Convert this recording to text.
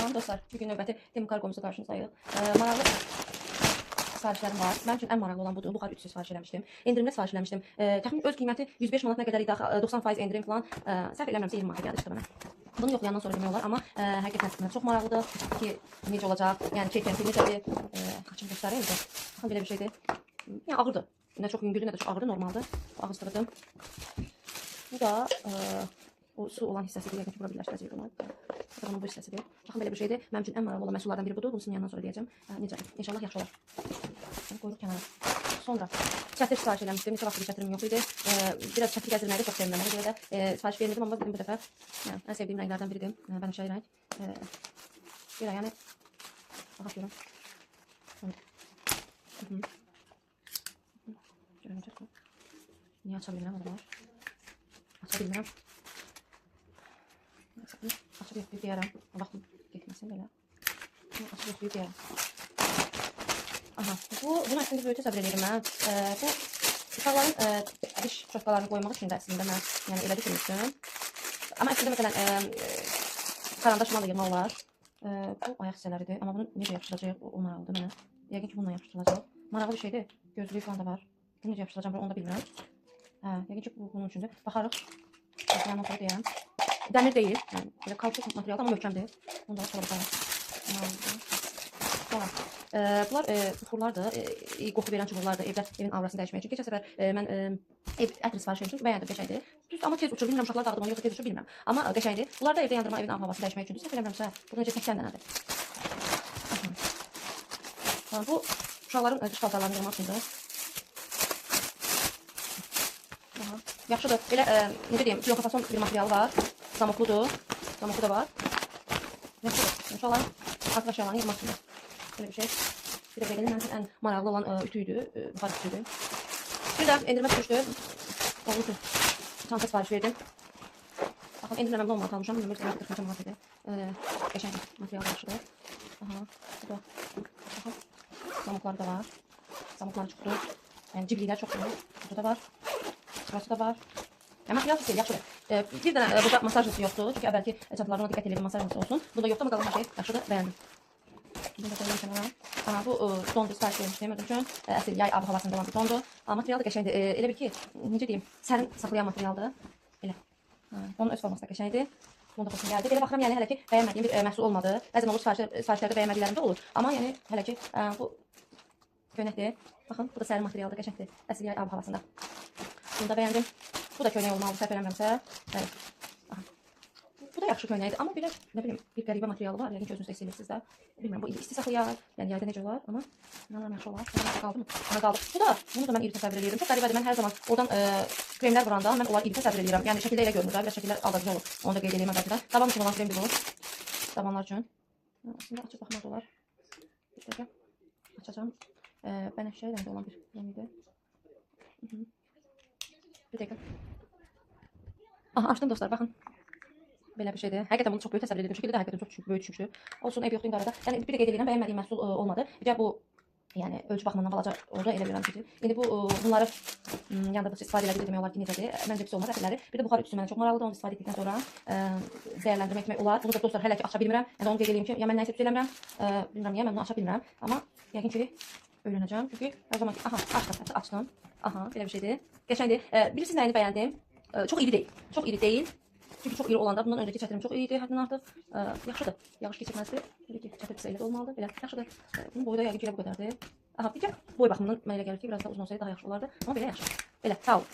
Salam dostlar, bugün növbəti Temu kargomuzu qarşınızdayıq. Maraqlı sifarişlərim var. Mənim üçün ən maraqlı olan budur. Buxar ütüsü sifariş eləmişdim. Endirimdə sifariş eləmişdim. Təxminən öz qiyməti 105 manat nə qədər idi? 90% endirim falan. Səhv eləmirəmsə 20 manata gəldi işte mənə. Bunu yoxlayandan sonra demək olar, amma həqiqətən çox maraqlıdır ki, necə olacaq, yəni keyfiyyəti necədir. Açım göstəreyim də. Baxın belə bir şeydir. Yəni ağırdır. Nə çox yüngüldür, nə də çox ağırdır, normaldır. Bu ağızdırdım. Bu da o su olan hissəsidir. Yəqin ki, bura birləşdirəcəyik bunu. Bu da bunun bu hissəsidir. Baxın belə bir şeydir. Mənim üçün ən maraqlı olan məhsullardan biri budur. Bunu sınıyandan sonra deyəcəm. Necədir? İnşallah yaxşı olar. Bunu qoyuruq kənara. Sonra çətir sifariş eləmişdim. Neçə vaxtdır çətirim yox idi. Biraz çətir gəzdirməyi də çox sevirəm. Ona görə də sifariş vermirdim, amma dedim bu dəfə yəni, ən sevdiyim rənglərdən biridir. Bənövşəyi rəng. Bir yəni baxaq görüm. Görüm necə. Niyə aça bilmirəm adamlar? Aça bilmirəm. Neyse, bunu açıb yoxlayıb deyərəm. Vaxtım getməsin belə. Bunu açıb yoxlayıb deyərəm. Aha, bunu əslində böyük təsəvvür edirəm mən. Bu uşaqların diş çotqalarını qoymaq üçün də əslində mən yəni elə düşünmüşdüm. Amma əslində məsələn karandaşla da yığmaq olar. Bu ayaq hissələridir. Amma bunu necə yapışdıracağıq o maraqlıdır mənə. Yəqin ki bununla yapışdırılacaq. Maraqlı bir şeydir. Gözlüyü falan da var. Bunu necə yapışdıracağım onu da bilmirəm. Hə, yəqin ki bu bunun üçündür. Baxarıq. Yoxlayandan sonra deyərəm. Dəmir deyil. Yəni belə kauçuk materialdır, amma möhkəmdir. Bunu da sonra baxarıq. Sonra bunlar buxurlardır, qoxu verən çubuqlardır evdə evin aurasını dəyişmək üçün. Keçən səfər mən ev ətri sifariş etmişdim, bəyəndim, qəşəngdir. Düzdür, amma tez uçur, bilmirəm uşaqlar dağıdım onu yoxsa tez uçur, bilmirəm. Amma qəşəngdir. Bunlar da evdə yandırma, evin havasını dəyişmək üçündür. Səhv eləmirəmsə, bu necə 80 dənədir. Aha. Bu uşaqların dış paltarlarını yığmaq üçündür. Aha. Yaxşıdır. Belə necə deyim, plonkafason bir materialı var. Zamokludur. Zamoklu da var. Yaxşıdır. Uşaqların artıq əşyalarını yığmaq üçündür. Böyle bir şey. Bir də belə mənim üçün ən maraqlı olan ütü idi. Buxar ütüsüydü. Bir də endirimə düşmüşdü. Onun üçün çanta sifariş verdim. Baxın, endirimlə mən 10 manat almışam. Bilmirəm, 40 manat idi. Qəşəng material yaxşıdır. Aha, bu da. Baxın, zamokları da var. Zamokları çoxdur. Yəni cibliklər çoxdur. Burada da var. Burası da var. Yəni material pis deyil, yaxşıdır. Bir dənə burada masajlısı yoxdur. Çünki əvvəlki çantalarda ona diqqət edirəm, masajlısı olsun. Bunda yoxdur, amma qalan hər şey yaxşıdır, bəyəndim. Bunu da qoyuram kənara. Aha, bu dondur, sifariş vermişdim özüm üçün. Əsl yay ab havasında olan bir dondur. Material da qəşəngdir. Elə bil ki, necə deyim, sərin saxlayan materialdır. Elə. Onun öz forması da qəşəngdir. Bunu da xoşum gəldi. Belə baxıram, yəni hələ ki bəyənmədiyim bir məhsul olmadı. Bəzən olur sifarişlərdə bəyənmədiklərim də olur. Amma yəni hələ ki bu köynəkdir. Baxın, bu da sərin materialdır, qəşəngdir. Əsl yay ab havasında. Bunu da bəyəndim. Bu da köynək olmalı, səhv eləmirəmsə. Bəli. Aha. Bu da yaxşı köynəkdir, amma belə, nə bilim, bir qəribə materialı var. Yəqin ki, özünüz də hiss edirsiniz də. Bilmirəm, bu isti saxlayar, yəni yayda necə olar, amma inanıram yaxşı olar. Qaldı mı? Aha, qaldı. Bu da, bunu da mən iri təsəvvür edirəm. Çox qəribədir, mən hər zaman oradan kremlər vuranda mən onları iri təsəvvür edirəm. Yəni şəkildə elə görünür, biraz şəkillər aldadıcı olur. Onu da qeyd edeyim əvvəlcədən. Daban üçün olan kremdir bu. Dabanlar üçün. Əslində açıb baxmaq da olar. Bir dəqiqə. Açacağım. Bənövşəyi rəngdə olan bir krem idi. Bir dəqiqə. Aha, açdım dostlar, baxın. Belə bir şeydir. Həqiqətən bunu çox böyük təsəvvür edirdim. Şəkildə də həqiqətən çox böyük düşmüşdü. Olsun, eyb yoxdur indi arada. Yəni bir də qeyd edirəm, bəyənmədiyim məhsul olmadı. Bir də bu yəni ölçü baxımından balaca oldu, elə bilirəm ki. İndi bu bunları yandırdıqca istifadə elədik demək olar ki, necədir? Məncə pis olmaz ətirləri. Bir də buxar ütüsü mənə çox maraqlıdır. Onu istifadə etdikdən sonra dəyərləndirmə etmək olar. Bunu da dostlar hələ ki aça bilmirəm. Yəni onu qeyd edeyim ki, ya mən nəyisə ütü eləmirəm. Bilmirəm niyə mən bunu aça bilmirəm. Amma yəqin ki öyrənəcəm. Çünki hər zaman ki, aha, açdım, açdım. Aha, belə bir şeydir. Qəşəngdir. Bilirsiniz nəyini bəyəndim? Çox iri deyil. Çox iri deyil. Çünki çox iri olanda bundan öncəki çətirim çox iri idi, həddindən artıq. Yaxşıdır. Yağış keçirməzdir. Belə ki, çətir pis elə də olmalıdır. Belə yaxşıdır. Bunun boyu da yəqin ki, elə bu qədərdir. Aha, bir boy baxımından mənə elə gəlir ki, biraz da uzun olsaydı daha yaxşı olardı. Amma belə yaxşı. Belə, sağ olun.